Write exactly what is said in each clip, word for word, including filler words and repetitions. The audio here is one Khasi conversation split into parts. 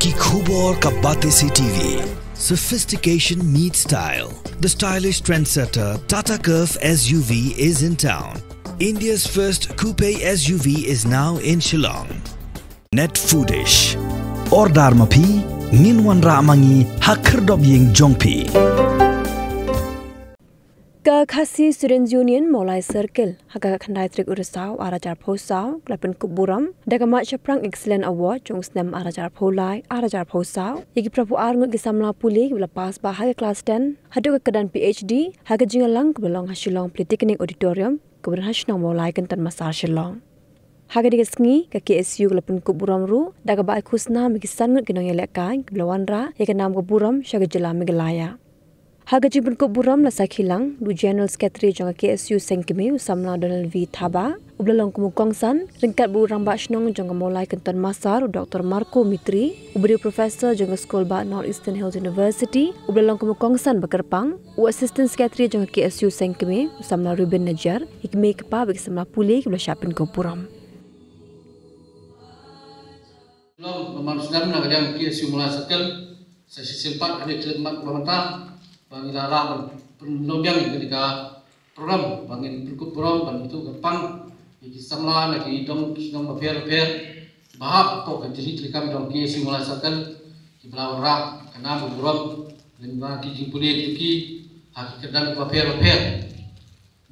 Ki khubor ka Batesi T V. Sophistication meets style. The stylish trendsetter Tata Curvv S U V is in town. India's first coupe S U V is now in Shillong. Net Foodish. Order ma phi, ngin wanrah ma ngi ha khyrdop ïing jong phi. Ka Khasi Students Union Mawlai Circle ha ka khyndai tarik u Risaw ar hajar arphew saw ka la pynkup burom da ka Mad Shaphrang Excellent Award jong u snem ar hajar arphew lai ar hajar arphew saw ïa ki phra phew ar ngut ki samla pule kiba la pass bha ha ka klas ten haduh ka kyrdan P H D ha ka jingïalang kaba la long ha Shillong Polytechnic Auditorium kaba don ha shnong Mawlai, Kynton Massar, Shillong. Ha kane ka sngi ka K S U ka la pynkup burom ruh da kaba ai khusnam ïa ki san ngut ki nongïalehkai kiba la wanrah ïa ka nam ka burom sha ka jylla Meghalaya. Ha ka jingpynkup burom la sakhi lang da u General Secretary jong ka K S U Seng Kmie, u samla Donald V Thaba, uba la long kum u kongsan, ryngkat bad u rangbah shnong jong ka Mawlai Kynton Massar, u Doctor Marco Mitri, uba dei u professor jong ka skul bah North Eastern Hills University, uba la long kum u kongsan ba kyrpang, u Assistant Secretary jong ka K S U Seng Kmie, u samla Reuben Najiar, ïa ki kmie ki kpa bad ki samla pule kiba la shah pynkup burom. Long ba man snem na ka liang K S U Mawlai Circle, sa shisien pat ha kane ka khyllipmat ba mynta ba ngi la lah ban pynlong biang ïa kane ka program ba ngin pynkup burom ban ïathuh kyrpang ïa ki samla na ki dong ki shnong bapher bapher ba hap hapoh ka jingïaid treikam jong K S U Mawlai Circle kiba la wanrah ka nam ka burom lem bad ki jingpule jong ki ha ki kyrdan bapher bapher.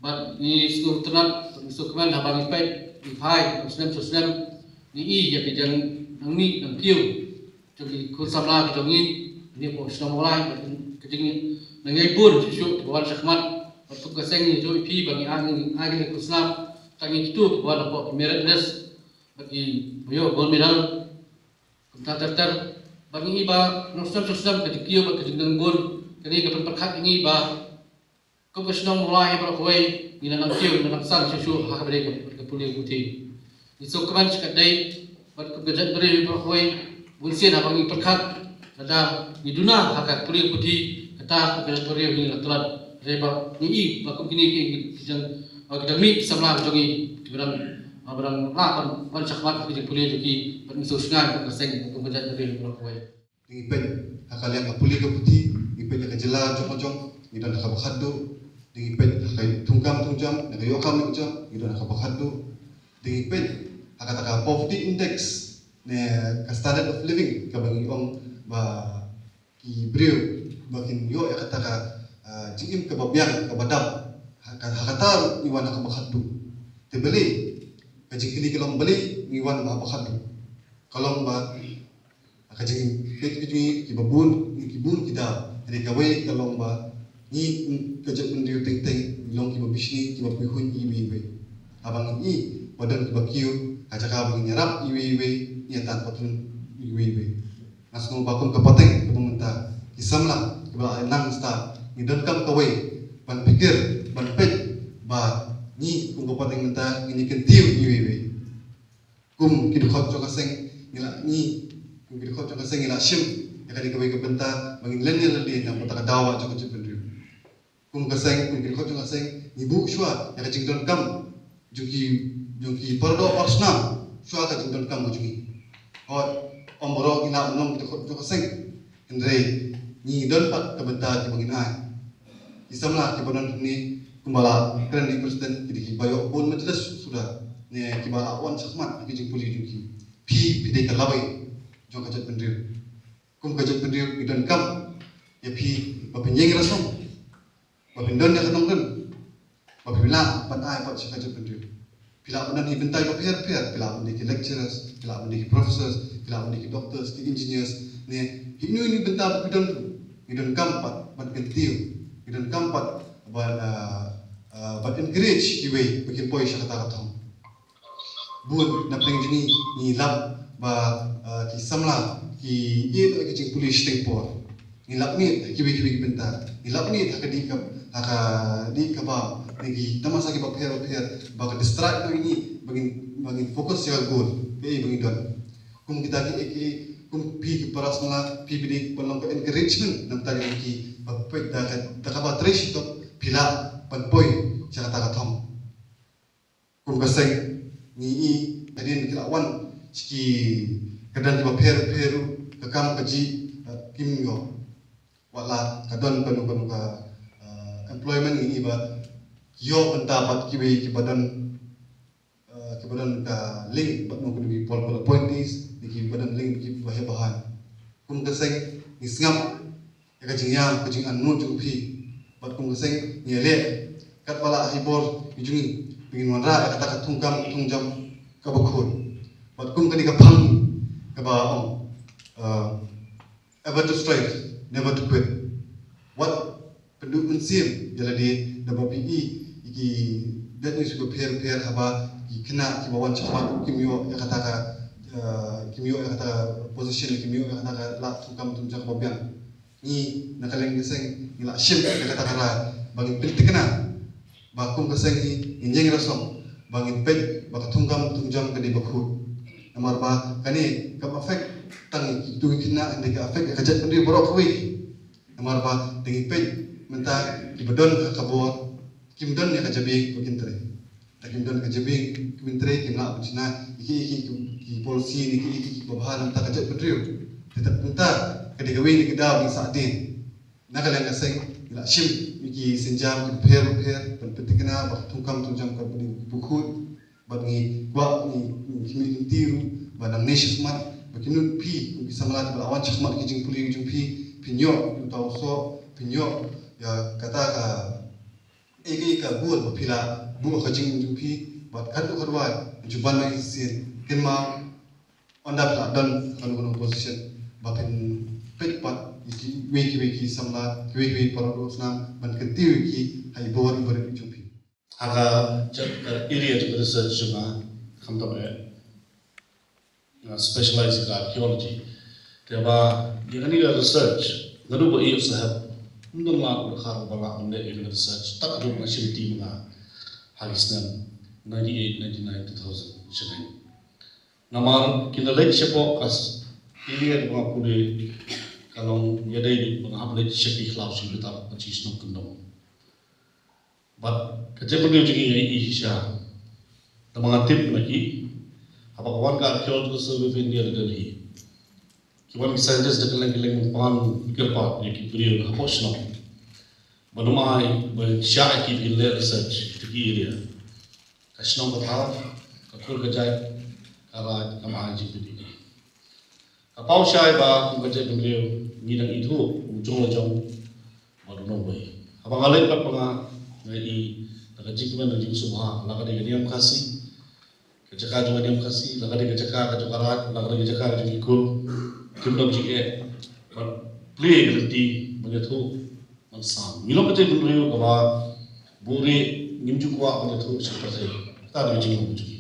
Bad ngi sngewtynnat bad ngi sngewkmen haba ngi peit ngi phai bad snem sha snem ngi i ïa ka jingnangmih nangkiew jong ki khun samla ki jong ngi hangne hapoh shnong Mawlai bad ka jingnangïaibun shuh shuh kiba wan shakhmat. Bad kum ka seng ngi ïathuh ïa phi ba ngi ai, ngi ai kane ka khusnam tang ïa kito kiba wan hapoh ki merit list bad kiba ïoh gold medal kumta ter ter. Bad ngi i ba na snem sha snem ka jingkiew bad ka jingnang bun kane ka pynpyrkhat ïa ngi ba kum ka shnong Mawlai baroh kawei ngi la nang kiew ngi la nang san shuh shuh ha kaba dei ka, ka pule ka puthi. Ngi sngewkmen shikatdei bad kum ka jaitbynriew baroh kawei bun sien haba ngi pyrkhat lada ngi duna ha ka pule ka puthi kata kum ka jaitbynriew ngi la tlot. Hynrei ba ngi i ba kum kine ki, ki jong, ba ki jong ngi ki samla ki jong ngi kiba dang, ba dang lah ban, ban shakhmat ha ka jingpule jong ki bad ngi sngewsynei kum ka seng kum ka jaitbynriew baroh kawei. Ngi peit ha ka liang ka pule ka puthi, ngi peit ha ka jylla jong ka jong, ngi don ha kaba khatduh. Ngi peit ha ka thungkam thungjam, ha ka ïoh kam ïoh jam, ngi don ha kaba khatduh. Ngi peit ha kata ka poverty index ne ka standard of living kaba ngi ong ba ki briew ba kin ïoh ïa kata ka, ah, jingim kaba biang kaba dap. Ha ka, ha kata ngi wan ha kaba khatduh. Te balei ka jingkylli ka long balei ngi wan ha kaba khatduh? Ka long ba ha ka jingpeit ka jong ngi kiba bun, ngi ki bun ki daw. Hynrei kawei ka long ba ngi, mm, ka jaitbynriew teng teng ngi long kiba bishni kiba pyrkhat ïa iwei iwei. Haba ngi i ba don kiba kiew ha jaka ba ngin ïarap iwei iwei, ngi ïa tan patrun iwei iwei. Nga sngew ba kum ka pateng kaba mynta ki samla kiba la nang stad ngi donkam kawei ban pyrkhat ban peit ba ngi kum ka pateng mynta ngin ïa kyntiew iwei iwei. Kum ki dkhot jong ka seng ngi la, ngi kum ki dkhot jong ka seng ngi la shim ïa kane kawei ka bynta ba ngin len ïa lade na ka bynta ka dawa jong ka jaitbynriew. Kum ka seng, kum ki dkhot jong ka seng ngi buh shuwa ïa ka jingdonkam jong ki, jong ki para doh para snam shuwa ka jingdonkam ka jong ngi. Hooid, ym baroh ngi lah ban long ki dkhot jong ka seng, hynrei ngi don pat ka bynta kiba ngin ai. Ki samla kiba don hangne kumba la kren ïa i president ki dei kiba ïoh bun majlis suda ne kiba la wan shakhmat ha ki jingpule jong ki. Phi, phi dei ka lawei jong ka jaitbynriew. Kum ka jaitbynriew ngi donkam ïa phi ba phin ïeng rasong, ba phin don ïa ka nongrim, ba phin lah ban ai pat sha ka jaitbynriew. Phi lah ban don hi bynta bapher bapher, phi lah ban dei ki lecturers, phi lah ban dei ki professors, phi lah ban dei ki doctors, ki engineers, ne hi inu inu bynta ba phi don ruh, ngi donkam pat ban kyntiew, ngi donkam pat ban, ah, ah, ban encourage kiwei ba kin poi sha kata ka thong. Bun na pdeng jong ngi ngi lap ba, ah, ki samla ki ïeh ki jingpule shiteng por. Ngi lap miet ha kiwei kiwei ki bynta. Ngi lap miet ha ka dih ka, ha ka dih ka bam. Ngi ki tamasa kiba pher ba pher ba ka distract ïa ngi ba ngin, ba ngin focus ïa ka goal kaei ba ngi don. Kum kita ki, ki, kum phi ki para samla phi phi dei ban long ka encouragement na bynta jong ki ba peit da ka, da kaba trei shitom phi lah ban poi sha kata ka thong. Kum ka seng ngi i hadien ki la wan sha ki kyrdan kiba pher pher ruh ka Kam ka jingim ïoh, wat la ka don kano kano ka, eh, employment ngi ïohi ba ïoh bynta bad kiwei kiba don, eh, kiba don ka link bad kano kano ki political appointees, ne kiba don link kiba heh ba heh. Kum ka seng ngi sngap ïa ka jingïam, ka jingangnud jong phi. Bad kum ka seng ngi ïaleh katba lah ha i bor i jong ngi, ba ngin wanrah ïa kata ka thungkam thungjam kaba khuid. Bad kum kane ka phang kaba ong, uh, ever to strive, never to quit. Wat pynduh mynsiem ïa lade, da ba phi i ïa ki dei ngi shu pher pher haba ki khynnah kiba wan shakhmat kim ïoh ïa kata ka, uh, kim ïoh ïa kata ka position, kim ïoh ïa kata ka lad thungkam thungjam kaba biang. Ngi na ka liang ka seng ngi la shim ïa kata ka rai ba ngin pynthikna ba kum ka seng ngi ngin ïeng rasong ba ngin peit ba ka thungkam thungjam ka dei ba khuid. Namar ba kane kam affect tang ïa kitu ki khynnah, hynrei ka affect ïa ka jaitbynriew baroh kawei. Namar ba da ngi peit mynta kiba don ha ka bor kim don ïa ka jabieng ba kin trei. Da kim don ka jabieng ka myntri, kim lah ban shna ïa ki, ïa ki, ki, ki policy ne ki, ïa ki, ki babha na ka bynta ka jaitbynriew. Te mynta ka dei kawei na ki daw ba ngin sa dien. Na ka liang ka seng ngi la shim ïa ki sienjam ki bapher bapher ban pynthikna ba ka thungkam thungjam ka dei ba khuid. Bad ngi kwah, ngi, ngi, ngi, ngi tip ruh ba nangne shakhmat ba ki nud phi kum ki samla kiba la wan shakhmat ki jingpule jong phi, phin ïoh uta u soh, phin ïoh ïa kata ka ïa ka, ïa ka bor ba phi la buh ha ka jingim jong phi, bad katto katne, ju ban ma i sien, kynmaw, ynda phi la don ha kano kano position, ba phin peit pat ïa kiwei kiwei ki samla, kiwei kiwei para doh snam, ban kyntiew ïa ki ha i bor i barit jong phi. Ha ka, ka area jong ka research jong nga, khamtam eh nga specialize ka archaeology. Te ba ïa kane ka research nga duh ba ïoh sahep. Ym don la u dkhar ba lah ban leh ïa kane ka research tad haduh nga shim ti ma nga ha ki snem ninety-eight, ninety-nine, two thousand. Shane namar ki la leit shapoh ka area ba nga pule ka long ïadei bad ba nga hap leit sha ki khlaw sha ki bitar ba ki shnong kyndong. Bad ka jaitbynriew jong ngi nga ïohi shisha. Tangba nga tip na ki, haba ka wan ka Archaeological Survey of India na Delhi, ki wan ki scientist da kylleng kylleng ban pan kyrpad ïa ki briew na hapoh shnong ban ym ai ban shah ïa ki ban leh research ha ki area. Ka shnong ka thaw, ka kur ka jait, ka raid, kam ai jingpynïaid. Ka paw shai ba kum ka jaitbynriew ngi dang ithuh u jong la jong bad u nongwei. Haba nga leit pat ba nga, nga i da ka jingkmen da ka jingsngewbha, la ka dei ka niam Khasi, ka jaka jong ka niam Khasi, la ka dei ka jaka ka jong ka raid, la ka dei ka jaka ka jong ki kur, kim don jingeh ban plie ka lynti ban ïathuh ban sam. Ngi long ka jaitbynriew kaba buhrieh, ngim ju kwah ban ïathuh sha ka pyrthei. Kata dei ka jinglong jong ngi.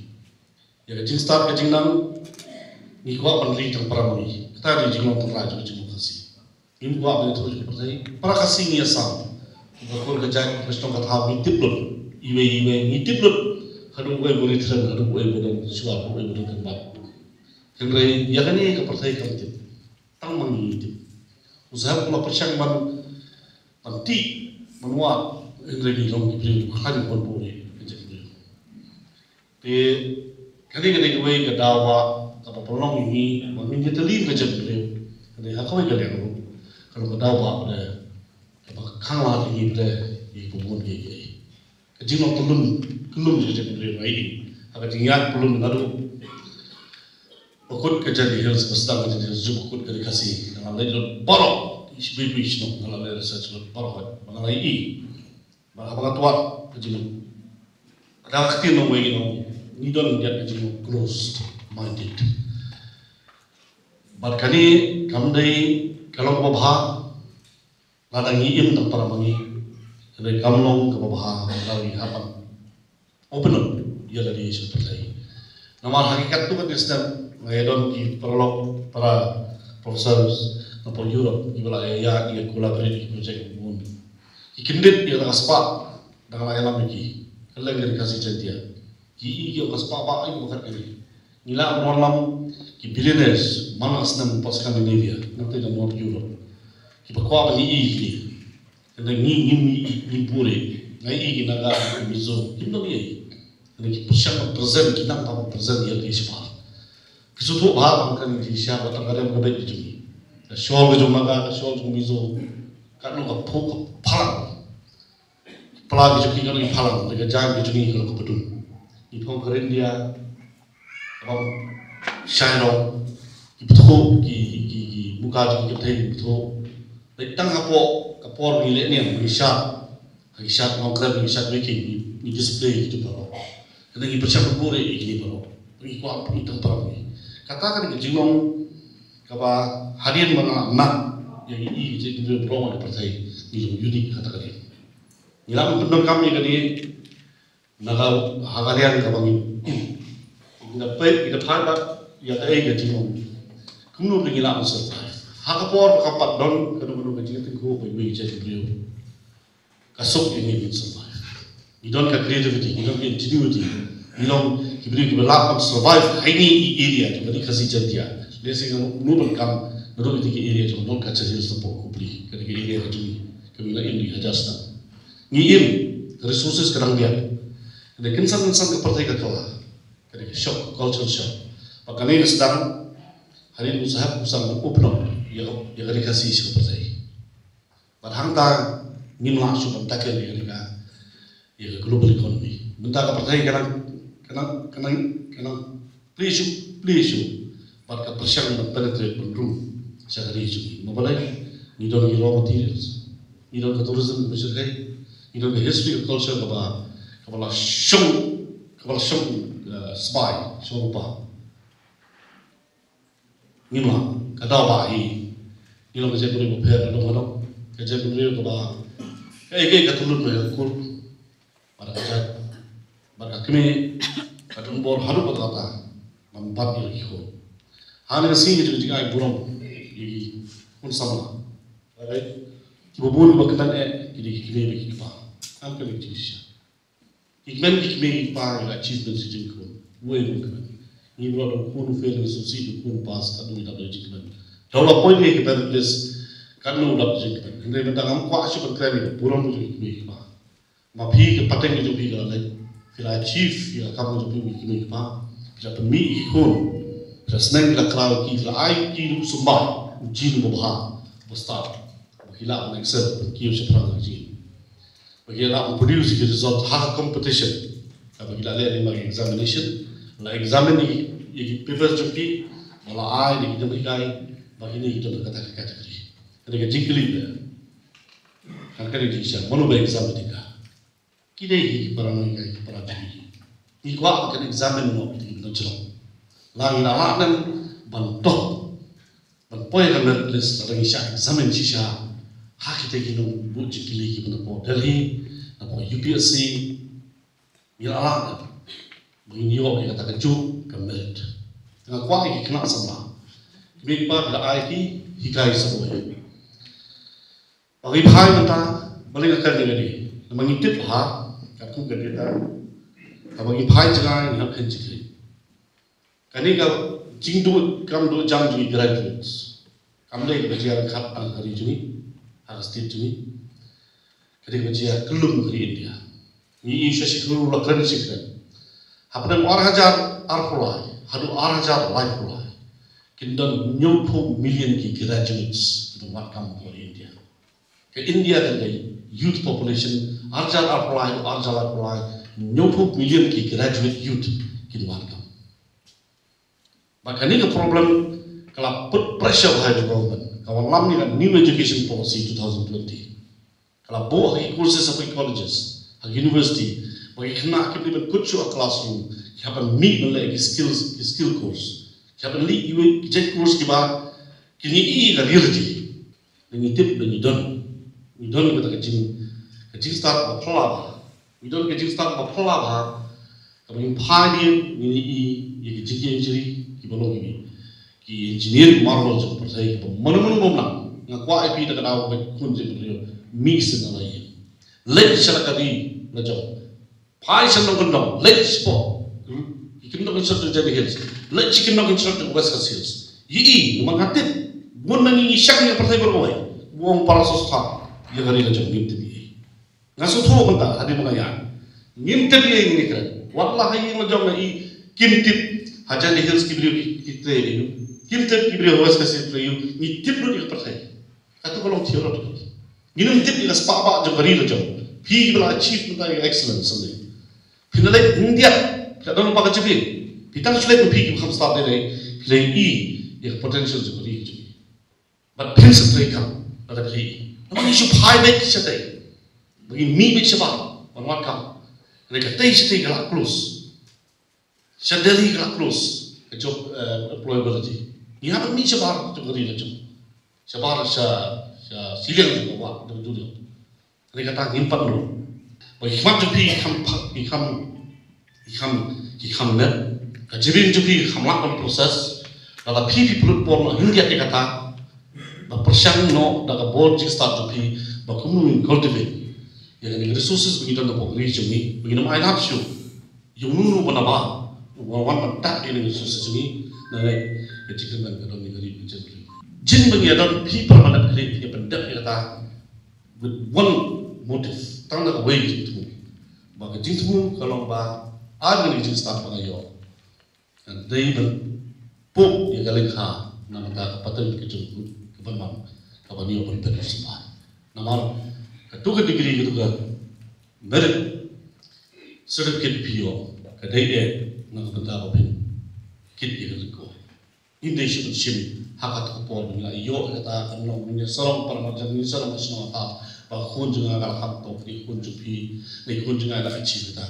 Ïa ka jingstad ka jingnang ngi kwah ban ri tang para ma ngi. Kata dei jinglong tynrai jong ka jinglong Khasi. Ngim kwah ban ïathuh sha ka pyrthei. Para Khasi ngi ïasam. Ka kur ka jait, ka shnong ka thaw ngi tip lut. Iwei iwei ngi tip lut. Haduh uwei ba ri thleng, haduh uwei ba don shuwa, haduh uwei ba don kynbat. Hynrei ïa kane ka pyrthei kam tip. Tang ma ngi ngi tip. U Saheb u la pyrshang ban, ban tih, ban wad, hynrei ngi long ki briew khlaiñ ban buhrieh, ka jaitbynriew. Te kane ka dei kawei ka daw ba kaba pynlong ïa ngi ba ngin ïatylli ka jaitbynriew. Ka dei ha kawei ka liang ruh ka long ka daw ba, ba dei kaba khang lad ïa ngi ba dei ïa kiba bun kiei kiei. Ka jinglong kyllum, kyllum jong ka jaitbynriew nga ïohi. Ha ka jingïaid pyllun naduh ba kut ka Jaintia Hills, ba sdang ka Jaintia Hills, jong ba kut ka Ri Khasi, nga la leit lut baroh, ish, bui bui shnong, nga la leit research lut baroh, ba nga la ïohi. Ba haba nga twad ka jingmut, da ka ktien nongwei ngi ong, ngi don ngi ïaid ka jingmut closed minded. Bad kane kam dei ka long kaba bha lada ngi im tang para ma ngi, hynrei kam long kaba bha lada ngi hap ban open up ïa lade sha ka pyrthei. Namar ha ki katto katne snem nga ïadon ki paralok, para professors na pdeng Europe kiba la ïa, ïa collaborate ïa ki project bun. Ki kyndit ïa ka spah da nga la ïalam ïa ki. Kylleng ki Ri Khasi Jaintia. Ki i ki ong ka spah ba ai ba kat kane. Ngi lah ban wallam ki billionaires man la snem pat Scandinavia, nangta na North Europe. Kiba kwah ban ïohi ïa kine. Tangba ngi, ngi, ngi, ngi buhrieh. Nga ïohi ki Naga, ki Mizo, kim don ei. Tangba ki pyrshang ban present, ki nang ban present ïa ki shabar. Ki sngewthuh ba ha kane ka jingshisha ba tang ka rem ka beit ka jong ngi. Ka shawl ka jong Naga, ka shawl jong Mizo, katno ka phuh ka phalang. Pla ka jong ki katno ki phalang, te ka jaiñ ka jong ngi katno ka pdung. Ngi phong ka ryndia, ka bam shai rong, ki pthuh, ki, ki, ki muka jong ki kynthei ki pthuh. Dei tang hapoh ka por ngi leh niam, ngi shad. Ha ki shad Nongkrem, ha ki shad Wei King, ngi, ngi display kito baroh. Kane ngi pyrshang ban buh ïa kine baroh. Ngi kwah pynithuh para ngi. Kata ka dei ka jinglong kaba hadien ba nga lah mad ïa ngi i ka jaitbynriew baroh ha ka pyrthei, ngi long unique ha kata ka dei. Ngi lah ban pyndonkam ïa kane na ka, ha ka liang kaba ngi im. Ngi da peit, ngi da phai bad ïa kaei ka jinglong. Kumno ba ngi lah ban survive ha ka por ba kam pat don kano kano ka jingtyngkhuh ba iwei i jaitbynriew. Ka suk ïa ngi ban survive. Ngi don ka creativity, ngi don ka ingenuity. Ngi long ki briew kiba lah ban survive ha ine i area jong ka Ri Khasi Jaiñtia. Lehse ngi mut ban kam naduh ine i area jong North Cachar Hills hapoh Kubli. Kane ka area ka jong ngi, ka mih na India, Rajasthan. Ngi im, ka resources ka dang biang. Kane kynsan kynsan ka pyrthei ka kylla. Kane ka shock, cultural shock. Bad kane ka sdang hadien u Saheb u sdang ban open up ïa ka, ïa ka Ri Khasi sha ka pyrthei. Bad hangta ngim lah shuh ban tackle ïa ka, ïa ka global economy. Mynta ka pyrthei ka nang, ka nang, ka nang, ka nang plie shuh, plie shuh. Bad ka pyrshang ban penetrate, ban rung sha ka ri jong ngi. Namar balei? Ngi don ki raw materials. Ngi don ka tourism kaba shyrkhei. Ngi don ka history, ka culture kaba, kaba la shong, kaba la shong, eh, sbai, shong lypa. Ngim lah, ka daw ba hi. Ngi long ka jaitbynriew ba pher, ka dong ka dong. Ka jaitbynriew kaba, kaei kaei ka tynlut ba ka kur. Bad ka jait, bad ka kmie, ka don bor haduh katta katta ban bat ïa ki khun. Ha kane ka sngi ka jong ka jingai burom ïa ki khun samla. Alright. Kiba bun kiba kyndan eh ki dei ki kmie bad ki kpa. Kam kane ka jingshisha. Ki kmen ki kmie ki kpa ïa ka achievement ki jong ki khun. Uei ruh kmen. Ngi baroh da u khun u fail ngi sngewsih, da u khun u pass katno ngi dap da jingkmen. Da u la poi ne ka merit list katno u dap da jingkmen. Hynrei mynta ngam kwah shuh ban kren ïa ka burom jong ki kmie ki kpa. Ma phi ka pateng ka jong phi ka la leit, phi la achieve ïa ka kam ka jong phi, ki kmie ki kpa. Phi la pynmih ïa ki khun, phi la sneng, phi la kraw ïa ki, phi la ai ïa ki ruh symbai, u jingmut uba bha, uba stad, ba ki lah ban excel, ban kiew shaphrang ha ka jingim. Ba ki lah ban produce ïa ki result ha ka competition. Kaba ki la leh lyngba ki examination, la examine ïa ki, ïa ki papers jong ki, ba la ai ïa ki jinghikai ba kine ki don ha kata ka category. Kane ka jingkylli ba Kan ka dei jingshisha, mano ba exam ïa ka? Ki dei hi ki para nonghikai, ki para jong ngi. Ngi kwah ba kan examine noh ïa ki nonghikai. La ngi la lah ban, ban dep, ban poi ha ka merit list, lada ngi shah examine shisha ha kita ki nongbud jingkylli kiba na pdeng Delhi, na pdeng U P S C, ngi la lah ban, ba ngin ïoh ïa kata kajuh ka merit. Te nga kwah ïa ki khynnah samla, ki mei ki pa, ki la ai ki hikai sa bor. Ba ngi phai mynta, balei nga kren ïa kane? Namar ngi tip ha, katkum ka data, haba ngi phai jngai ngi hap kren jingkren. Kane ka jingduh kam duh jam jong ki graduates. Kam dei kaba jia ryngkat ha ka ri jong ngi, ha ka state jong ngi. Ka dei kaba jia kyllum ka ri India. Ngi ïohi sha shi kynroi la kren shi kren. Hapdeng ar hajar arphew lai haduh ar hajar laiphew lai, kin don hynñiewphew million ki graduates kiba wad kam ha ka ri India. Ka India kan dei youth population ar hajar arphew lai haduh ar hajar laiphew lai, hynñiewphew million ki graduate youth kin wad kam. Ba kane ka problem ka la put pressure ha ka government, ka wallam ïa ka New Education Policy two thousand twenty. Ka la buh ha ki courses, ha ki colleges, ha ki university, ba ki khynnah kim dei ban kut shuh ha classroom, ki hap ban mih ban leh ki skills, ki skill course. Ki hap ban leh ki wei ki jait course kiba kin ïa i ka ri lade. Ngi tip ba ngi don, ngi don kata ka jing, ka jingstad ba phylla bha. Ngi don ka jingstad ba phylla bha. Kaba ngin phai dien ngin ïohi ïa ki jingïainjri kiba long, ki, ki engineer marvel jong ka pyrthei, kiba mano mano bym nang. Nga kwah ïa phi da ka daw ka khun jong ka briew, mih sha na la ïing, leit sha la ka ri la jong. Phai sha nongkyndong, leit shapoh ki kyndong kynshlur jong Jaintia Hills, leit sha ki kyndong kynshlur jong West Khasi Hills. Ïohi, namar nga tip bun na ngi ngi shang ïa ka pyrthei baroh kawei. Ba ong para sngewthuh ïa ka ri la jong, ngim tip ei. Nga sngewthuh mynta hadien ba nga ïaid, ngim tip ei ngi kren. Wat la ha ïing la jong nga i kim tip ha Jaintia Hills ki briew ki, ki trei ei. Kim tip ki briew ha West Khasi Hills, ngi tip lut ïa ka pyrthei. Katu ka long theoretical. Ngim tip ïa ka spah bah jong ka ri la jong. Phi ba la achieve mynta ïa ka excellence ne. Phi na leit India, phi la don ba ka jibi. Phi tang shu leit phi ki kham stad dei lei, phi lei i ïa ka potential jong ka ri jong. Bad phin sa trei kam, bad phi. Namar ngi shu phai beit shatei. Ba ngi mih beit shabar, ban wan kam. Lei ka tei shatei ka la close. Sha Delhi ka la close ka job, eh, employability. Ngi hap mih shabar jong ka ri la jong. Shabar sha, sha shiliang jong ka wah jong ka duriaw. Hynrei kata ngim pat lut. Ba ki khmat jong phi ki kham, ki kham, ki kham, ki kham met. Ka jingim jong phi ki kham lah ban process. Lada phi phi pynlut por noh hynrei ïa kata. Ba pyrshang noh da ka bor jingstad jong phi ba kumno ngin cultivate ïa kane ka resources ba ngi don hapoh ka ri jong ngi ba ngin ym ailad shuh. Ïa uno uno uba na bar uba wan ban tap ïa kane ka resources jong ngi, na lei ka jingkyrmen ka don ïa ka ri ka jingkyrmen. Jin ba ngi ïa don phi para ban dap kane phi ïa pyndep ïa kata with one motive, tang da kawei ka jingthmu. Ba ka jingthmu ka long ba ai kane ka jingstad ba nga ïoh. Ka dei ban pop ïa ka lengkha na ka bynta ka pateng ka jong u ka ban wan ka ban ïoh ban pynlong sumar. Namar katu ka degree katu ka merit certificate phi ïoh ka dei eh na ka bynta ba phin kit ïa ka lengkha. Ngim dei shu ban shim ha katu ka por ngi la ïoh ïa kata ka nong ngi sarong para marjan ngi sarong ka shnong ka ba ka khun jong nga ka la kham top, ka khun jong phi, ka khun jong nga ka la achieve kata.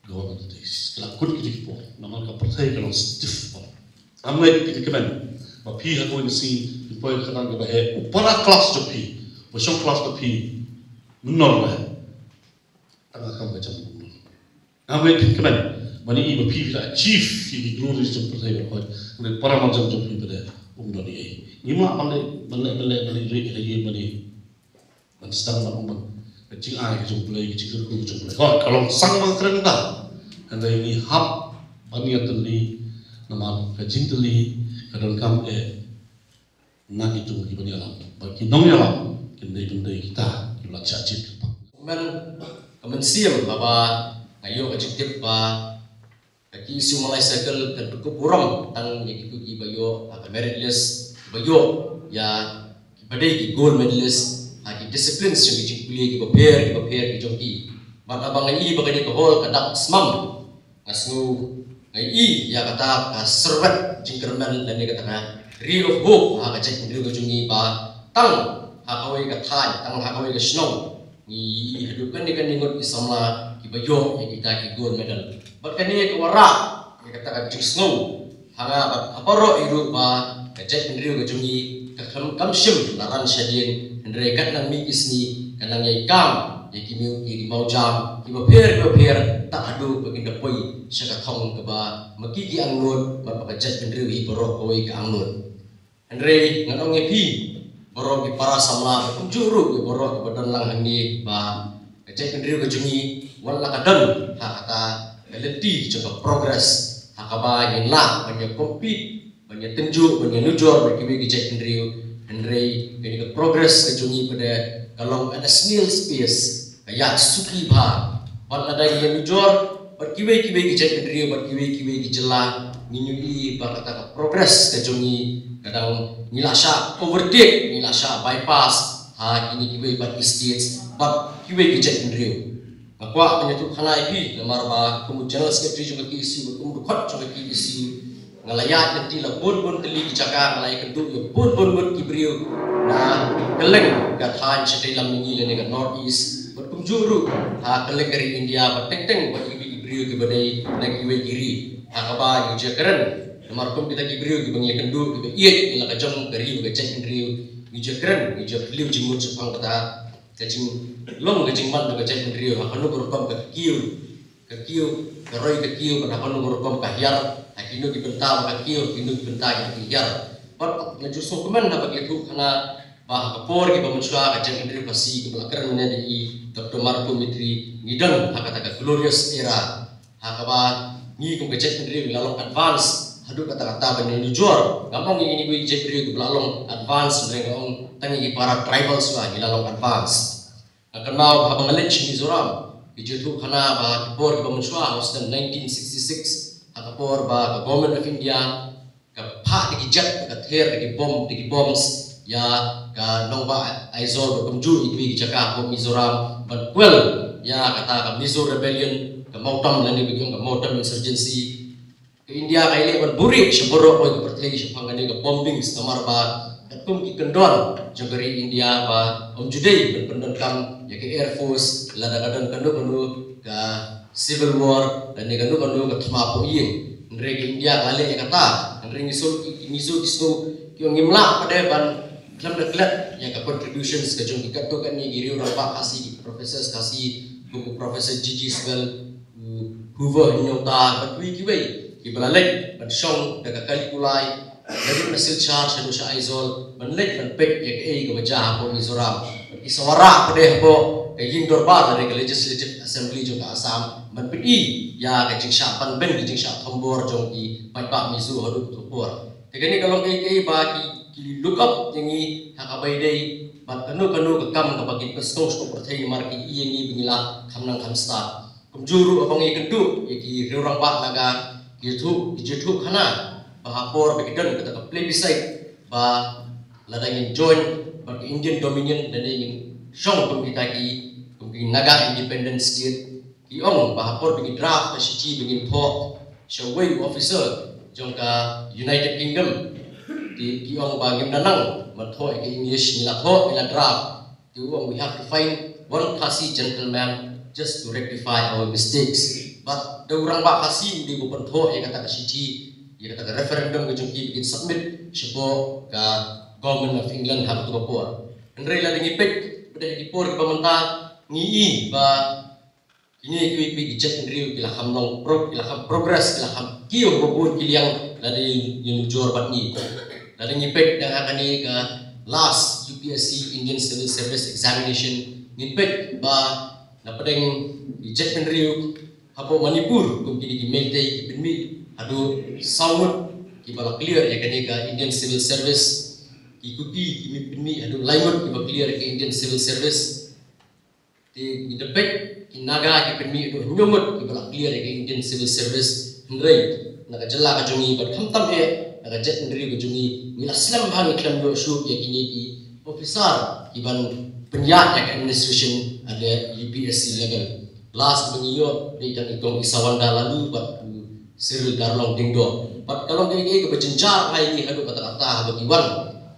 Gawad of the days. Ka la kut ki dei ki por. Namar ka pyrthei ka long stiff por. Ngam ngeit phin kmen ba phi ha kawei ka sngi phin poi ha ka kyrdan kaba heh, u para class jong phi, u shong class jong phi, mynno ruh tang ha kam ka jam mynno. Ngam ngeit phin kmen ba ngi i ba phi phi la achieve ïa ki glories jong pyrthei ba hoi. Ngam ngeit para marjan jong phi ba dei um don ei. Ngim lah ban leh ban leh ban leh ban leh ri ha ïing ban leh ban sdang ban ong ban ka jingai ka jong U Blei, ka jingkyrkhu ka jong U Blei. Hooid, ka long sang ba kren da. Hynrei ngi hap ban ïatylli namar ka jingtylli ka donkam eh na ki jong ki ban ïalam. Ba ki nongïalam kin dei ban dei kita ki la shah jied kyrpang. Kumne ka mynsiem ba nga ïoh ka jingtip ba ka K S U Mawlai Circle kan pynkup burom tang ïa kito kiba ïoh ha ka merit list, kiba ïoh ïa kiba dei ki gold medalist ha ki disciplines jong ki jingpule kiba pher kiba pher ki jong ki. Bad haba nga i ba kane ka hall ka dap smam, nga sngew nga i ïa kata ka syrwet jingkyrmen lane kata ka ray of hope ha ka jaitbynriew ka jong ngi ba tang ha kawei ka thaiñ, tang ha kawei ka shnong ngi i haduh kane kane ngut ki samla kiba ïoh ïa kita ki gold medal. Bad kane ka wanrah ïa kata ka jingsngew ha nga bad ha baroh i ruh ba ka jaitbynriew ka jong ngi ka kam, kam shym la ran shadien, hynrei kat nang mih ki sngi ka nang ïai kam ïa ki miew ki ri mawjam kiba pher kiba pher tad haduh ba kin da poi sha ka thong kaba ma ki ki angnud bad ba ka jaitbynriew hi baroh kawei ka angnud. Hynrei ngan ong ïa phi baroh ki para samla bad kumjuh ruh ïa baroh kiba don lang hangne ba ka jaitbynriew ka jong ngi wat la ka don ha kata ka lynti jong ka progress ha kaba ngin lah ban ïa compete, ban ïa tynjuh, ban ïa nujor bad kiwei ki jaitbynriew. Hynrei kane ka progress ka jong ngi pat ka long at a snail's pace, ka ïaid suki bha. Wat lada ngi ïa nujor bad kiwei kiwei ki jaitbynriew bad kiwei kiwei ki jylla, ngin ïohi ba kata ka progress ka jong ngi ka dang, ngi la shah overtake, ngi la shah bypass ha kine kiwei pat ki states bad kiwei ki jaitbynriew. Nga kwah ban ïathuh khana ïa phi namar ba kum u General Secretary jong ka K S U bad kum u dkhot jong ka K S U, nga la ïaid lynti la bun bun tylli ki jaka, nga la ïakynduh ïa bun bun ngut ki briew na kylleng ka thaiñ shatei lam ngi lane ka North East bad kumjuh ruh ha kylleng ka ri India bad teng teng bad kiwei ki briew kiba dei na kiwei ki ri. Ha kaba ngi ju ïakren namar kum kita ki briew kiba ngi ïakynduh kiba ïeit ïa la ka jong ka ri bad ka jaitbynriew, ngi ju ïakren, ngi ju ïakynduh jingmut shaphang kata ka jinglong ka jingman jong ka jaitbynriew ha kano ka rukom ka kiew, ka kiew, ka roi ka kiew bad ha kano ka rukom ka hiar, ha kino ki bynta ba ka kiew, ha kino ki bynta ki hiar. Bad nga ju sngewkmen haba ki ïathuh khana ba ha ka por kiba mynshuwa ka jaitbynriew Khasi kaba la kren mynne da i Doctor Marco Mitri, ngi don ha kata ka glorious era ha kaba ngi kum ka jaitbynriew ngi la long advance haduh katta katta ban ïa nujor. Ngam ong ïa kine kiwei ki jaitbynriew kiba la long advance, hynrei nga ong tang ïa ki para tribal shuwa ngi la long advance. Nga kynmaw ba haba nga leit sha Mizoram, ki ju ïathuh khana ba ha ka por kiba mynshuwa ha u snem nineteen sixty-six, ha ka por ba ka Government of India ka phah da ki jet, da ka ther, da ki bom, da ki bombs ïa ka nongbah Aizawl bad kumjuh ïa kiwei ki jaka hapoh Mizoram ban kwel ïa kata ka Mizo Rebellion, ka Mawtam lane ba ki ong ka Mawtam Insurgency. Ka India ka ïaleh ban buhrieh sha baroh kawei ka pyrthei shaphang kane ka bombing, namar ba katkum ki kyndon jong ka ri India ba ym ju dei ban pyndonkam ïa ka Air Force lada ka don kano kano ka civil war lane kano kano ka thma pohïing. Hynrei ka India ka leh ïa kata. Hynrei ngi sngew, ngi sngew, ki ong ngim lah pat de ban khlem da klet ïa ka contributions ka jong ki katto katne ki riew rangbah Khasi, ki professors Khasi, kum u Professor G G Sibal, u Hoover Hynñiewta bad kiwei kiwei kiba la leit ban shong da ka kali kulai naduh na Silchar shaduh sha Aizawl ban leit ban peit ïa kaei kaba jia hapoh Mizoram. Bad ki sa wanrah pat de hapoh ka ïing dorbar lane ka Legislative Assembly jong ka Assam ban pyni ïa ka jingshah ban beiñ, ka jingshah thombor jong ki paidbah Mizo haduh kato ka por. Te kane ka long kaei kaei ba ki, ki look up ïa ngi ha kaba ïadei bad kano kano ka kam kaba kin pynsngew sha ka pyrthei namar ki i ïa ngi ba ngi la kham nang kham stad. Kumjuh ruh haba ngi ïakynduh ïa ki riew rangbah Naga, ki ïathuh, ki ïathuh khana ba ha por ba ki don kata ka plebiscite ba lada ngin join bad ka Indian Dominion lane ngin shong kum kita ki, kum ki Naga Independent State, ki ong ba ha por ba ngi draft ka shithi ba ngin thoh sha uwei u officer jong ka United Kingdom, ki, ki ong ba ngim da nang ban thoh ïa ka English, ngi la thoh, ngi la draft. Te u ong, "We have to find one Khasi gentleman just to rectify our mistakes." Bad da u rangbah Khasi u dei ba u pynthoh ïa kata ka shithi, ïa kata ka referendum ka jong ki ba kin submit shapoh ka Government of England ha kato ka por. Hynrei lada ngi peit pat de ha ki por kiba mynta, ngi i ba kine kiwei kiwei ki jaitbynriew ki la kham long pro-, ki la kham progress, ki la kham kiew ha bun ki liang lada ngi nujor bad ngi. Lada ngi peit da ha kane ka last U P S C Indian Civil Service Examination, ngin peit ba na pdeng ki jaitbynriew hapoh Manipur, kum kine ki Meitei, ki pynmih haduh saw ngut kiba la clear ïa kane ka Indian Civil Service, ki Kuki ki pynmih haduh lai ngut kiba clear ïa ka Indian Civil Service. Te ngi da peit ki Naga ki pynmih haduh hynñiew ngut kiba la clear ïa ka Indian Civil Service. Hynrei na ka jylla ka jong ngi bad khamtam eh na ka jaitbynriew ka jong ngi, ngi la slem bha, ngi khlem ïoh shuh ïa kine ki officer kiban pynïaid ïa ka administration at the U P S C level. Last ba ngi ïoh dei tang i Kong Isawanda Laloo bad u Cyril Darlong Dingdo. Bad ka long kaei kaei kaba jynjar bha ïa ngi haduh katta katta haba ki wan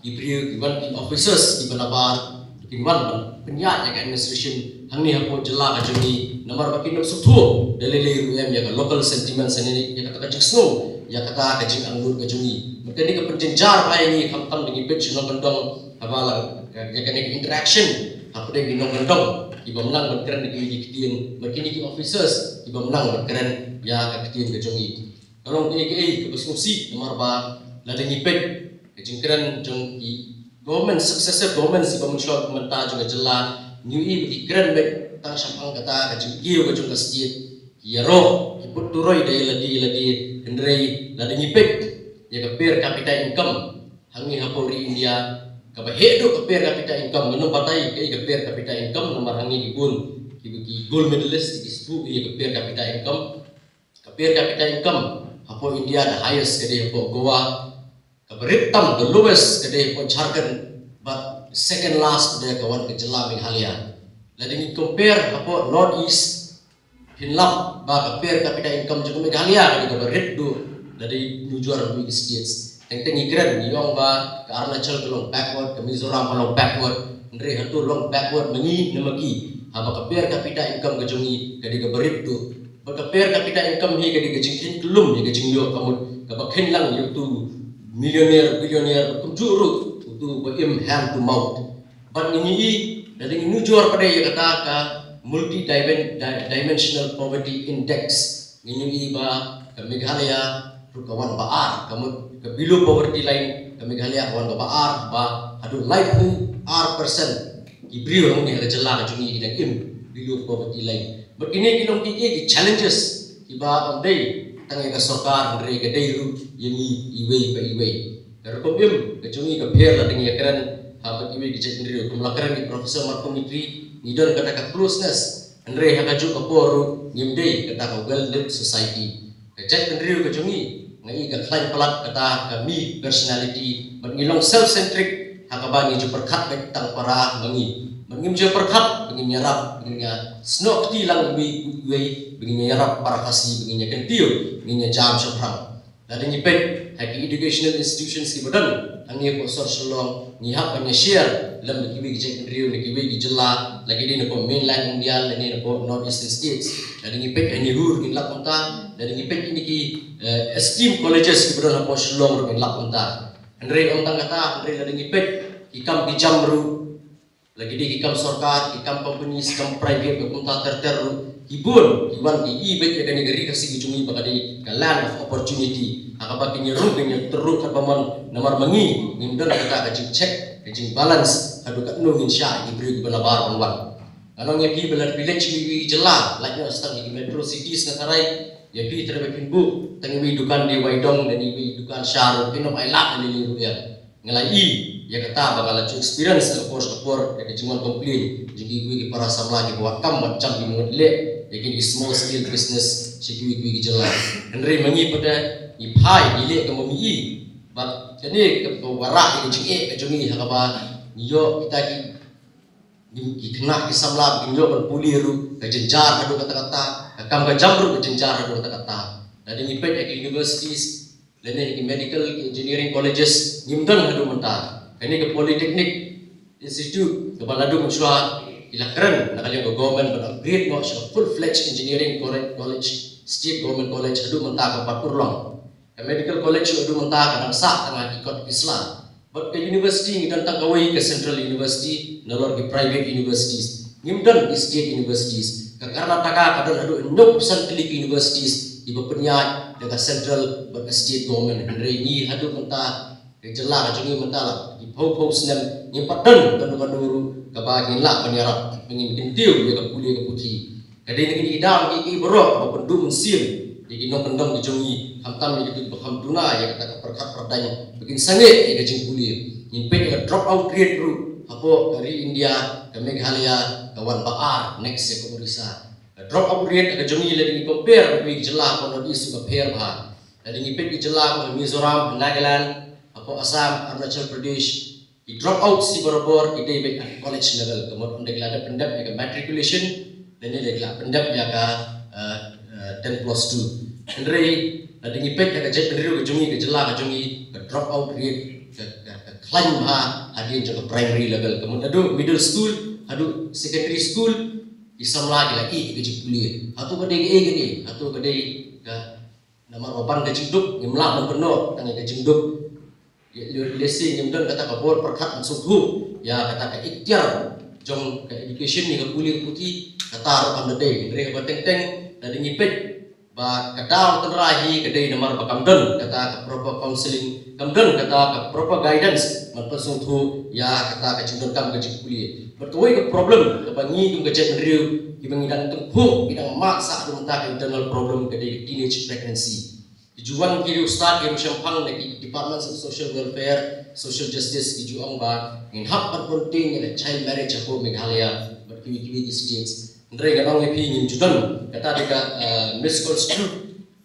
ki briew, ki wan ki officers kiba nabar, kin wan ban pynïaid ïa ka administration hangne hapoh jylla ka jong ngi, namar ba kin ym sngewthuh da lei lei ruh em ïa ka local sentiments, ïa kata ka jingsngew, ïa kata ka jingangnud ka jong ngi. Bad kane ka pynjynjar bha ïa ngi, khamtam da ngi peit sha nongkyndong haba la ïa kane ka interaction hapdeng ki nongkyndong kiba ym nang ban kren ïa ki ktien bad kine ki officers kiba ym nang ban kren ïa ka ktien ka jong ngi. Ka long kaei kaei kaba sngewsih namar ba lada ngi peit ka jingkren jong ki government, successive governments kiba mynshwa mynta jong ka jylla, ngi ïohi ba ki kren beit tang shaphang kata ka jingkiew ka jong ka state, ki ïaroh, ki put turoi da ïa lade ïa lade. Hynrei lada ngi peit ïa ka per capita income hangne hapoh ri India, kaba heh duh ka per capita income, ngan ym batai kaei ka per capita income namar hangne ki bun kiba ki gold medalist ki shu ïa ka per capita income. Ka per capita income hapoh India, the highest ka dei hapoh Goa, kaba rit tam, the lowest ka dei hapoh Jharkhand, bad second last ka dei ka wan ka jylla Meghalaya. Lada ngi compare hapoh North East, phin lap ba ka per capita income jong ka Meghalaya ka dei kaba rit duh lada ngi nujor bad ki states. Teng teng ngi kren, ngi ong ba ka Arunachal ka long backward, ka Mizoram ka long backward. Hynrei hato long backward ma ngi ne ma ki? Haba ka per capita income ka jong ngi ka dei kaba rit duh. Bad ka per capita income hi ka dei ka jingkheiñ kyllum ïa ka jingïoh kamut, kaba kheiñ lang ïa uto u millionaire, billionaire, kumjuh ruh uto uba im hand to mouth. Bad ngi ïohi, lada ngi nujor pat de ïa kata ka multi dimen-, di-, dimensional poverty index, ngi ïohi ba ka Meghalaya ruh ka wan ba ar, kamut ka below poverty line, ka Meghalaya ka wan kaba ar, ba haduh laiphew ar percent ki briew hangne ha ka jylla ka jong ngi ki dang im below poverty line. Bad kine ki long kiei ki challenges kiba ym dei tang ïa ka sorkar, hynrei ka dei ruh ïa ngi iwei pa iwei. Ka rukom im ka jong ngi ka pher lada ngi ïakren ha bad iwei ki jaitbynriew, kum la kren i Professor Marco Mitri, ngi don kata ka closeness, hynrei ha kajuh ka por ruh ngim dei kata ka well-knit society. Ka jaitbynriew ka jong ngi Nga i ka khlaiñ palat kata ka me personality, bad ngi long self-centric, ha kaba ngi ju pyrkhat beit tang para ma ngi. Bad ngim ju pyrkhat ba ngin ïarap, ba ngin ïa snoh kti lang iwei iwei, ba ngin ïa ïarap para Khasi, ba ngin ïa kyntiew, ba ngin ïa jam shaphrang. Lada ngi peit ha ki educational institutions kiba don hangne hapoh sor Shillong, ngi hap ban ïa share lem bad kiwei ki jaitbynriew na kiwei ki jylla, la ki dei napoh mainland India lane napoh North Eastern States. Lada ngi peit ha NEHU ruh ngin lap kumta, lada ngi peit kine ki eh, esteemed colleges kiba don hapoh Shillong ruh ngin lap kumta. Hynrei ym tang kata, hynrei lada ngi peit ki kam ki jam ruh, la ki dei ki kam sorkar, ki kam companies, ki kam private, bad kumta ter ter ruh, ki bun ki wan ki i beit ïa kane ka ri Khasi ka jong ngi ba ka dei ka land of opportunity, ha kaba kin ïa rung kin ïa tyrwa katba mon, namar ma ngi ngim don kata ka jingcheck, ka jingbalance haduh katno ngin shah ïa ki briew kiba nabar ban wan. Nga ong ïa phi ba lada phi leit sha kiwei ki jylla, lait noh tang ïa ki metro cities, nga tharai ïa phi, tharai ba phin buh tang iwei i dukan D Y Dong lane iwei i dukan sha ruh, phin ym ailad lane lyngngoh ruh ïa. Nga la i ïa kata ba nga la ju experience ha ka por sha ka por, ïa ka jingwan complain jong kiwei ki para samla kiba wad kam wad jam, ki mut leh ïa kine ki small scale business sha kiwei kiwei ki jylla. Hynrei ma ngi pat ngi phai, ngi leh kum ma ngi i. Bad kane ka wanrah ïa ka jingeh ka jong ngi ha kaba ngi ïoh kita ki, ki khynnah ki samla ba kin ïoh ban pule ruh ka jynjar haduh katta katta, ka kam ka jam ruh ka jynjar haduh katta katta. Lada ngi peit ha ki universities, lane ki medical, ki engineering colleges, ngim don haduh mynta. Kane ka Polytechnic Institute kaba naduh mynshuwa ki la kren na ka liang ka government ban upgrade noh sha full fledged engineering college, college, state government college, haduh mynta ka pat urlong. Ka medical college haduh mynta ka dang sah tang ha ki kot ki sla. Bad ka university ngi don tang kawei ka central university, nalor ki private universities. Ngim don ki state universities. Ka Karnataka ka don haduh hynñiewphew san tylli ki universities kiba pynïaid da ka central bad ka state government. Hynrei ngi haduh mynta, ka jylla ka jong ngi mynta la ki phew phew snem, ngim pat don kano kano ruh kaba ngin lah ban ïarap, ba ngin kyntiew ïa ka pule ka puthi. Ka dei na kine ki daw kiei kiei baroh ba pynduh mynsiem ïa ki nongkyndong ki jong ngi, khamtam ïa kito kiba kham duna ïa kata ka pyrkhat pyrdaiñ, ba kin sangeh ïa ka jingpule. Ngin peit ïa ka drop out rate ruh, hapoh ka ri India, ka Meghalaya ka wan ba ar, next ïa ka Odisha. Ka drop out rate ka jong ngi, lada ngi compare bad kiwei ki jylla hapoh North East, ka pher bha. Lada ngi peit ki jylla hapoh Mizoram, Nagaland, hapoh Assam, Arunachal Pradesh, ki drop out shi barabor ki dei beit ha college level, ka mut ynda ki la dep pyndep ïa ka matriculation, lane ynda ki la pyndep ïa ka, eh, eh, ten plus two. Hynrei lada ngi peit ïa ka jaitbynriew ka jong ngi, ka jylla ka jong ngi, ka drop out rate ka, ka, ka khlaiñ bha hadien jong ka primary level, ka mut naduh middle school haduh secondary school, ki samla ki la ïeh ïa ka jingpule. Hato ka dei kaei kane? Hato ka dei ka, namar ba ban ka jingduk, ngim lah ban kynnoh tang ïa ka jingduk. Ïa, lehse ngim don kata ka bor pyrkhat ban sngewthuh ïa kata ka iktiar jong ka education ne ka pule ka puthi, kata ruh kam da dei. Hynrei haba teng teng lada ngi peit ba ka daw tynrai hi ka dei namar ba kam don kata ka proper counselling, kam don kata ka proper guidance ban pynsngewthuh ïa kata ka jingdonkam ka jingpule. Bad kawei ka problem kaba ngi kum ka jaitbynriew kiba ngi dang tyngkhuh, ngi dang mad sah haduh mynta, ka internal problem, ka dei ka teenage pregnancy. Ki ju wan ki riewstad, ki riewshemphang na ki Departments of Social Welfare, Social Justice, ki ju ong ba ngin hap ban contain ïa ka child marriage hapoh Meghalaya bad kiwei kiwei ki states. Hynrei ngan ong ïa phi, ngim ju don, kata dei ka, eh, misconstrued,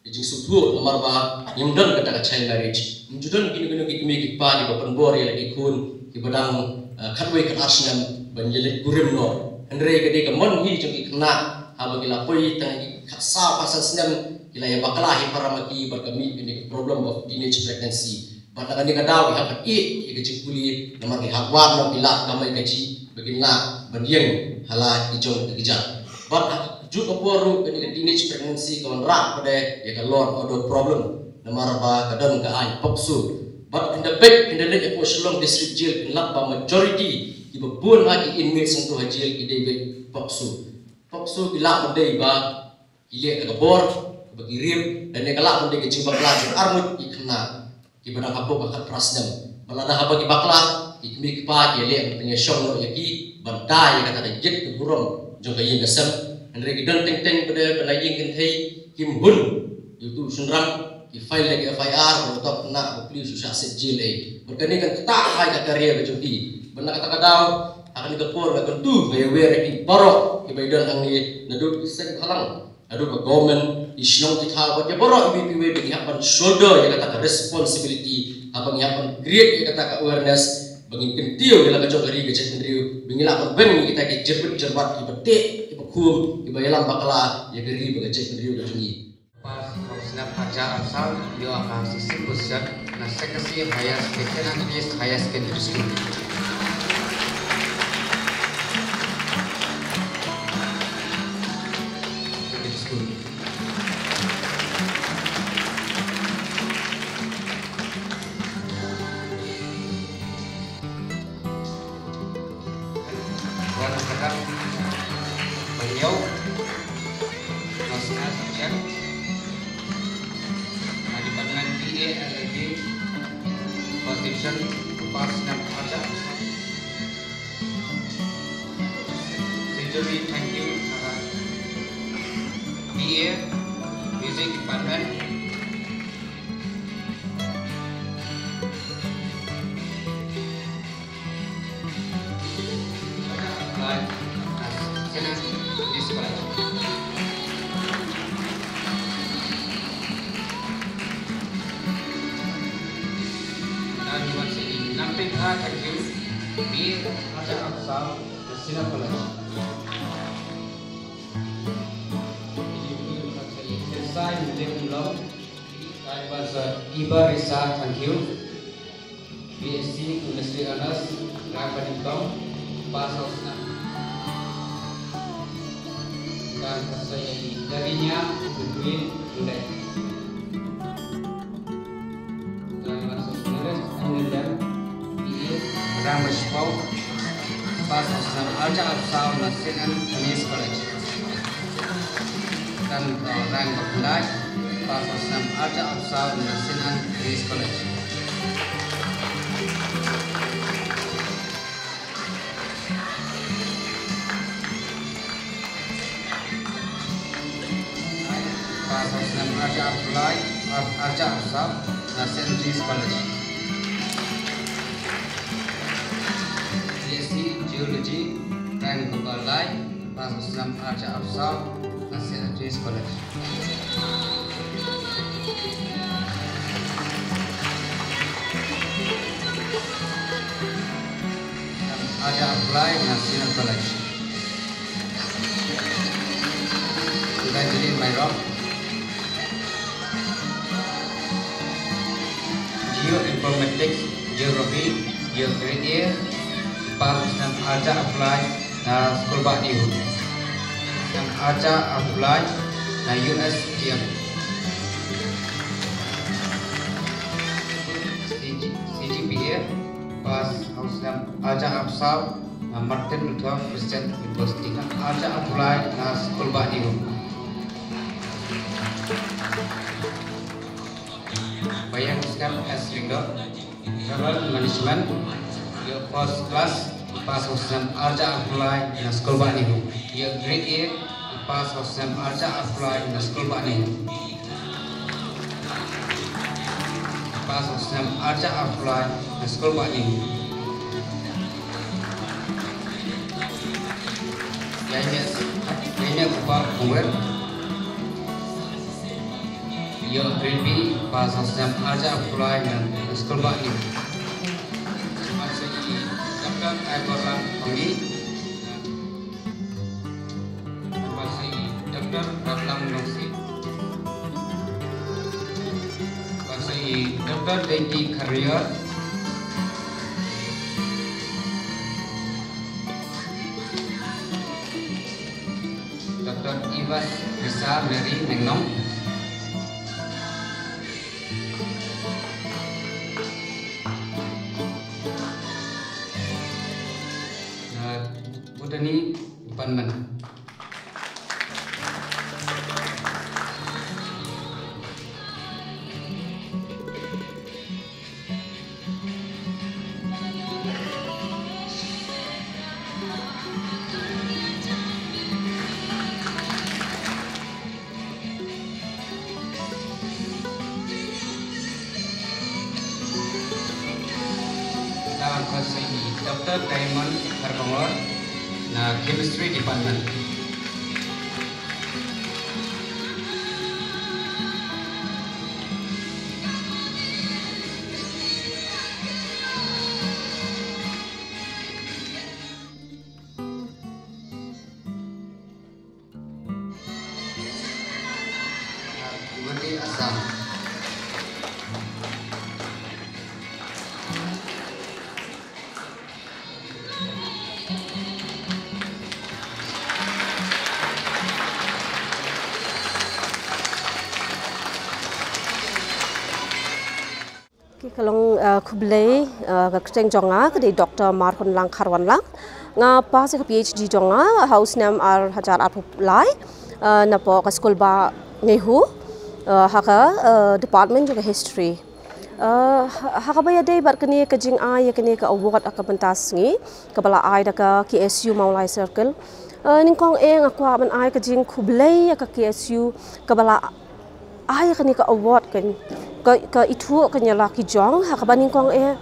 ka jingsngewthuh, namar ba ngim don kata ka child marriage. Ngim ju don kino kino ki kmie ki kpa kiba pynbor ïa la ki khun kiba dang, eh, khatwei khatar snem ban ïaleit kurim noh. Hynrei ka dei ka mon hi jong ki khynnah, haba ki la poi tang ki khatsaw khatsan snem, ki la ïa bakla hi para ma ki bad ka mih kane ka problem of teenage pregnancy. Bad na kane ka daw ki hap ban ïeh ïa ka jingpule, namar ki hap wad noh ki lad kamai kajih ba kin lah ban ïeng ha la ki jong ki kjat. Bad ha kajuh ka por ruh kane ka teenage pregnancy ka wanrah pat ïa ka law and order problem, namar ba ka don ka aiñ POCSO. Bad ynda peit, ynda leit hapoh Shillong District Jail, phin lap ba majority kiba bun ha ki inmates hangto ha jail ki dei beit POCSO. POCSO ki lah ban dei ba ki leh da ka bor, ba ki rape, lane ka lah ban dei ka jingbakla jong arngut ki khynnah kiba dang hapoh ka khatphra snem. Bad lada haba ki bakla, ki kmie ki kpa ki leh ban pynïashong noh ïa ki, ban da ïa kata ka ïit ka burom jong ka ïing ka sem. Hynrei ki don teng teng pat ba na ïing kynthei kim hun ïa uto u shynrang, ki file da ka F I R, bad uto u khynnah u plie shu shah set jail ei. Bad kane kan ktah ïa ka career ka jong ki. Bad na kata ka daw, ha kane ka por nga kyntu, nga ïawer ïa ki baroh kiba ïadon hangne naduh ki seng bhalang Naduh ka government, ki shnong ki thaw, bad ïa baroh iwei pa iwei ba ngi hap ban shoulder ïa kata ka responsibility, haba ngi hap ban create ïa kata ka awareness, ba ngin kyntiew ïa la ka jong ka ri ka jaitbynriew, ba ngi lah ban weng ïa kita ki jingbit jingbam kiba teh, kiba khum, kiba ïalam bakla ïa ka ri bad ka jaitbynriew ka jong ngi. Pass ha u snem arhajar arphew saw, ïoh ha ka sixth position na Sengkasi Higher Secondary, Higher Secondary School. Secondary School. Wan ka dak ba hynñiew, national subject, na department B A L L B, first division, pass snem arhajar arphew saw. Sincerely thank you, uh, B A, music department. Like, uh, Saint Anne's College. Dan wan sa i Namtei Kha, thank you. B A arhajar arphew saw, Saint Anne's College. Sai Mdem Long, dan wan sa Ibarisa, thank you. B S C Chemistry Honours, rank ba nyngkong, pass ha u snem. Dan ka sa ïa i Darinia Between Index. Dan ka sa ïa i Nires Anilem, B A, rank ba shiphew, pass ha u snem arhajar arphew saw na Saint Anne's College. Dan, uh, rank ba khyndai, pass ha u snem arhajar arphew saw na Saint Anne's College. Pass ha u snem arhajar arphew lai, ar-, arhajar arphew saw na Saint Andrew's College. B S C Geology, rank ba lai, pass ha u snem arhajar arphew saw na Saint Andrew's College. Arhajar arphew lai na Saint Andrew's College. Evangeline Mairom. Geoinformatics, Geography, ïoh grade A, pass ha u snem arhajar arphew lai na Skulbah NEHU. Snem arhajar arphew lai na U S T M. C G, C G P A, pass ha u snem arhajar arphew saw na Martin Luther Christian University. Arhajar arphew lai na Skulbah NEHU. Ba ïeng skhem S Lyngdoh, Travel Management, ïoh first class, pass ha u snem arhajar arphew lai na Skulbah NEHU. Ïoh grade A, pass ha u snem arhajar arphew lai na Skulbah NEHU. Pass ha u snem arhajar arphew lai na Skulbah NEHU. Ïaineh, Ïaineh Kupar Kongwer. Ïoh grade B, pass ha u snem arhajar arphew lai na Skulbah NEHU. Wan sa i Doctor Aiborlang Pangni. Wan sa i Doctor Ratlang Nongsi. Wan sa i Doctor Dainty Khariat. Doctor Evas Risa Mary Nengnong. Na Botany Department. Ka wan sa i Doctor Diamond Kharkongor na Chemistry Department. Uh, khublei, uh, ka kyrteng jong nga ka dei Doktor Marhunlang Kharwanlang. Nga pass ïa ka PhD jong nga ha u snem ar hajar arphew lai, uh, napoh ka skul ba NEHU, uh, ha ka, uh, department jong ka history. Uh, ha, ha kaba ïadei bad kane ka jingai ïa kane ka award ha ka bynta sngi kaba la ai da ka KSU Mawlai Circle. Uh, nyngkong eh nga kwah ban ai ka jingkhublei ïa ka KSU kaba la ai kane ka award kan, ka, ka ithuh kan ïa la ki jong, ha kaba nyngkong eh.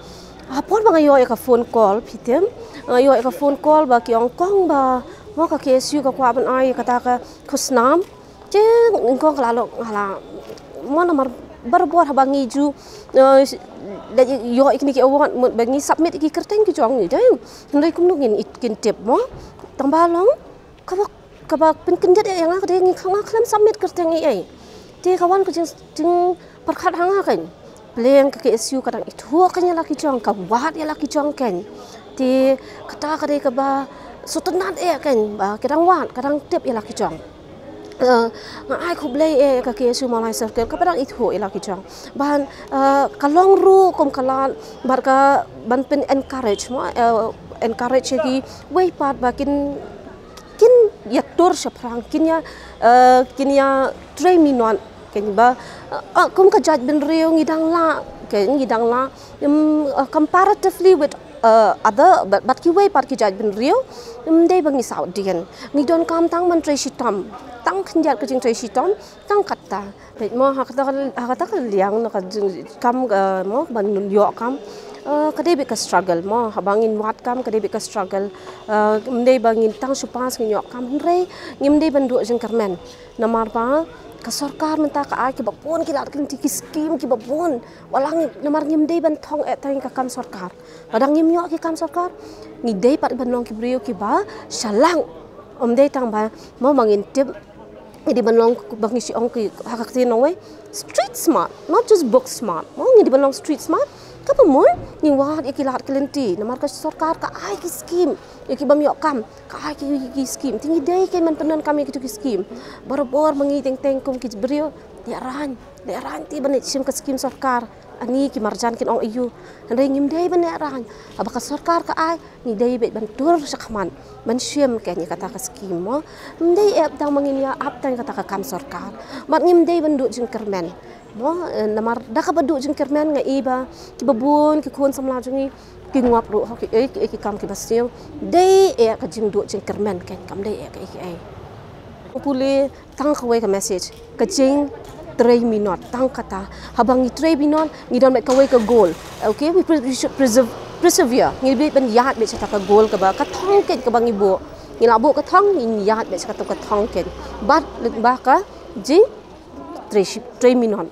Ha por ba nga ïoh ïa ka phone call, phi tip, nga ïoh ïa ka phone call ba ki ong kong ba mo ka KSU ka kwah ban ai ïa kata ka khusnam. Te nyngkong ka la long, nga la, mo namar barabor haba ngi ju, eh, da ïoh ïa kine ki award, mut ba ngi submit ïa ki kyrteng ki jong ngi dei. Hynrei kumno ngin it-, kin tip mo. Tang ba long kaba, kaba pynkyndit ïa nga ka dei ngi kha-, nga khlem submit kyrteng ei ei. Te ka wan ka jing, jingpyrkhat ha nga kan. Pleng ka KSU ka dang ithuh kan ïa la ki jong, ka wad ïa la ki jong kan. Te kata ka dei kaba sngewtynnat eh kan, ba ka dang wad, ka dang tip ïa la ki jong. Eh, nga ai khublei eh ka KSU Mawlai Circle kaba dang ithuh ïa la ki jong. Ban, eh, ka long ruh kum ka lad bad ka ban pyn encourage mo, eh, encourage ïa kiwei pat ba kin kin ïa tur shaphrang, kin ïa, eh, kin ïa trei minot, kin ba, eh, kum ka jaitbynriew ngi dang lah, kin ngi dang lah, em, eh, comparatively with, eh, other, bad, bad kiwei pat ki jaitbynriew, em, dei ba ngi saw dien. Ngi donkam tang ban trei shitom, tang khyndiat ka jingtrei shitom, tang kata. Peit mo, ha kata ka, ha kata ka liang na ka jing-, kam ka mo, ban ïoh kam. Eh, ka dei beit ka struggle mo, haba ngin wad kam, ka dei beit ka struggle. Eh, ym dei ba ngin tang shu pass ngin ïoh kam, hynrei ngim dei ban duh jingkyrmen. Namar ba ka sorkar mynta ka ai kiba bun ki lad ki lynti, ki skim kiba bun. Wat la ngi, namar ngim dei ban thong eh tang ka kam sorkar. Lada ngim ïoh ki kam sorkar, ngi dei pat ban long ki briew kiba shalang. Ym dei tang ba mo, ba ngin tip, ngi dei ban long, ba ngi shu ong ki, ha ka ktien nongwei, street smart, not just book smart. Mo, ngi dei ban long street smart. Kaba mut ngi wad ïa ki lad ki lynti, namar ka sorkar ka ai ki skim ïa ki bym ïoh kam, ka ai ki, ki, ki skim. Te ngi dei kein ban pyndonkam ïa kitu ki skim. Barabor ma ngi teng teng kum ki briew, lehrain, lehrain te ban leit shim ka skim sorkar. Ani ki marjan kin ong aiu. Hynrei ngim dei ban lehrain. Haba ka sorkar ka ai, ngi dei beit ban tur shakhmat ban shim kein ïa kata ka skim mo. Ym dei eh tang ba ngin ïa ap tang kata ka kam sorkar. Bad ngim dei ban duh jingkyrmen mo, eh, namar da kaba duh jingkyrmen nga i ba kiba bun ki khun samla jong ngi ki ngop ruh ha ki, eh, ki, eh, ki kam kiba sniew. Dei eh ka jingduh jingkyrmen kein, kam dei eh ka, eh, eh. Pule tang kawei ka message, ka jingtrei minot, tang kata. Haba ngi trei minot, ngi don beit kawei ka goal. Okay, we, pre-, we should preserve, persevere. Ngi beit ban ïaid beit sha kata ka goal kaba, ka thong kein kaba ngi buh. Ngi la buh ka thong, ngi ïaid beit sha kata ka thong kein. Bad lyngba ka jingtrei shi-, trei minot.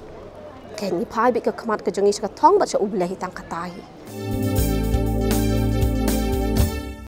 Kein, ngi phai beit ka khmat ka jong ngi sha ka thong bad sha U Blei, tang kata hi.